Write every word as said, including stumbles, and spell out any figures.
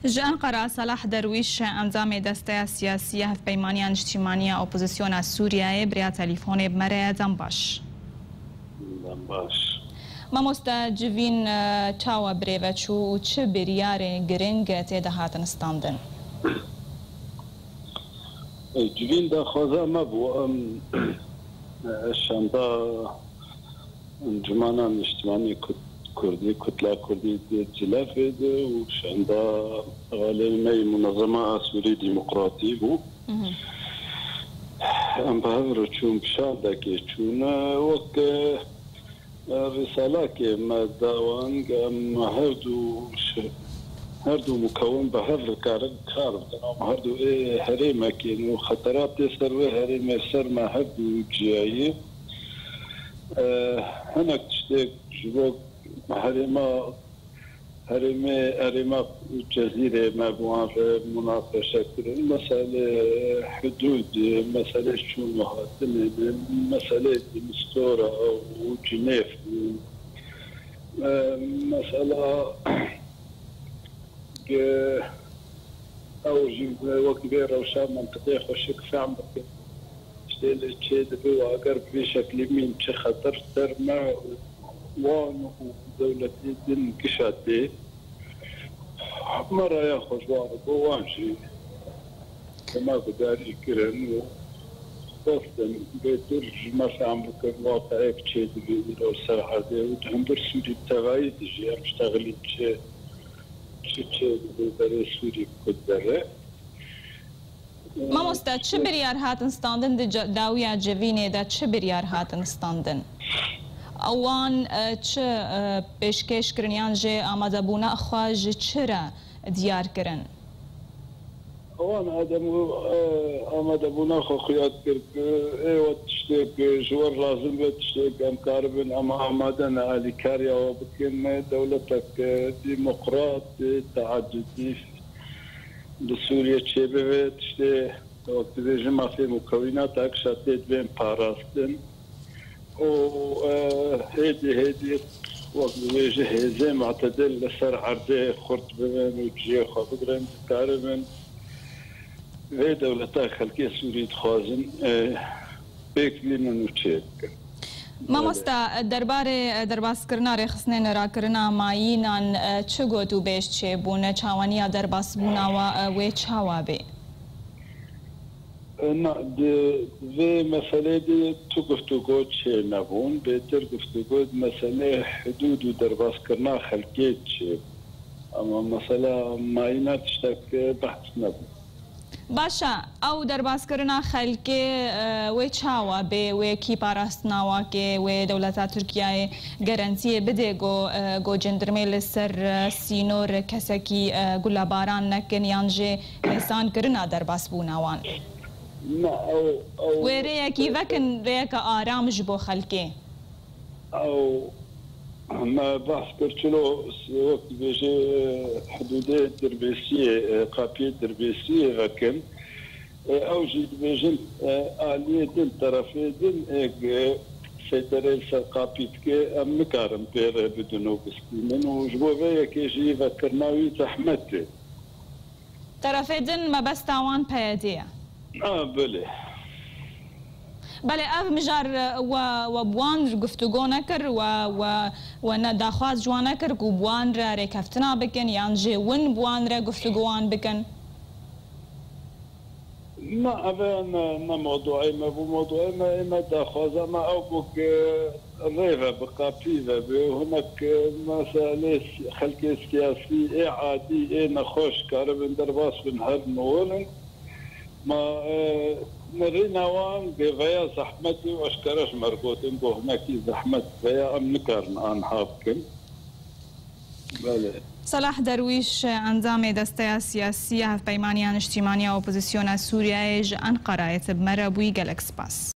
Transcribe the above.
Ji Enqera Salah Derwîş, endamê Desteya Siyasî ya Hevpeymaniya Niştîmanî ya Opozisyona Sûriyeyê bi rêya telîfonê bi me re ye. Dem baş. Dem baş. Mamoste, civîn, e, çawa bi rê ve çû û çi biryarên giring tê de hatin standin? Civîn daxwaza me bû, em, e, şanda Encûmena Niştimanî Kurd-, Kurdî, Kutla Kurdî di Cilefê de û şanda hevalên me yî Munezema Asûrî Demokratî bû. Mhm. Em bi hev re çûn, bi şandekê çûne. Wek, e, rîsalakê me da wan, em her du şi-, her du mukewin bi hev re karin kar bikin. Em her du ê herêmekê ne û xeterat tê ser wê herêmê ser me her du ciyayî. E, hinek tiştê ji bo herêma, herêmê, herêma Cezîrê me bi wan re munaqeşe kirin. Meselê hidûd, meselê çûn û hatinê, meselê Mistora û Cinêv, e, mesela, e, ew jî wek vê rewşa mentiqê xweşik fehm bikin. Tiştê li çê dibe û eger bi vê şeklî mîn çi xeter ser me, wan û dewletê din gişa tê. Me raya xwe ji wan re got, wan jî dema gudarî kirin û xwestin bêtir ji me fehm bikin, waqeyek çê dibe îro ser erdê û di hundir Sûrî bi tevayî dijî em ji texlî çi, çi çê dibe berê Sûrî bi ku dere. Mamoste, çi biryar hatin standin di ce-, dawiya civînê de, çi biryar hatin standin? Ewan, e, çi, e, pêşkêş kirin yan jî amadebûna xwe ji çi re diyar kirin? Ewan adem, e, amadebûna xwe xuya dikir ku ê we tiştê ku ji we lazim be, tiştê ku em karibin, em amade ne alîkariya we bikin, dewletek, e, demokrat, e, teadudî, li Sûriyê çêbibe, tiştê, wek dibêjin, mafê mukewînat akşa tê dibên parastin û, e, hêdî hêdî, wek dibêje, hêzên mu'tedil li ser erdê xurt bibin û cihê xwe bigrin, dikaribin vê dewleta xelkê Sûrî dixwazin, e, pêk bînin û çêbikin. Mamosta, derbarê derbaskirina rêxistinên rakirina mayînan, e, çi gotûbêj çêbûn? Çawaniya derbasbûna wa, e, wê çawa bê? Na, di vê meselê de tu guftûgo çê nebûn. Bêtir guftûgo di meselê hidûd û derbaskirina xelkê çê. Ama mesela mayîna tiştek behs nebû. Baş e, ew derbaskirina xelkê, e, wê çawa bê, wê kî parastina wa kê, wê dewleta Tirkiyeyê garantiyê bidê ku, e, ku cendirmê li ser, e, sînor kesekî, e, gulebaran nekin yan jî hêsan kirina derbasbûna wan? Na, ew, ew Wê rêyekî vekin, rêyeke aram ji bo xelkê. Ew me behs kir, çilo wek dibêje, hidûdê Dirbêsiyê, e, qapiyê Dirbêsiyê vekin. E, ew jî dibêjin, e, aliyê din, terefê din, e, g-, seyterê li ser qapî dike, em nikarin pê re bidin û bistînin û ji bo vê yekê jî vekirina wî zehmet e. Terefê din mebesta wan P Y D ye. A, belê. Belê, ev mijar, e, we, we bi wan guftûgo nekir, we, we, we ne daxwaz ji wan nekir ku bi wan re rêkeftina bikin, yan jî win bi wan re guftûgowan bikin? Na, ev ne, ne mewduê me bû. Mewduê me, ê me daxwaza me ew bû ku rê ve bi, qapî ve bi. Hinek, e, meselê si-, xelkê siyasî ê adî, ê nexweş karibin derbas bin, herin û werin. Ma, e, nerîna wan bi veya zehmetî û eşkere ji me re gotin, ku hinekî zehmet veya em nikarin anha bikin. Belê. Salah Derwîş, endamê Desteya Siyasî ya Hevpeymaniya Niştîmaniya Opozisyona Sûriyeyê ji Enqerayê, tu bi me re bûyî, gelek spas.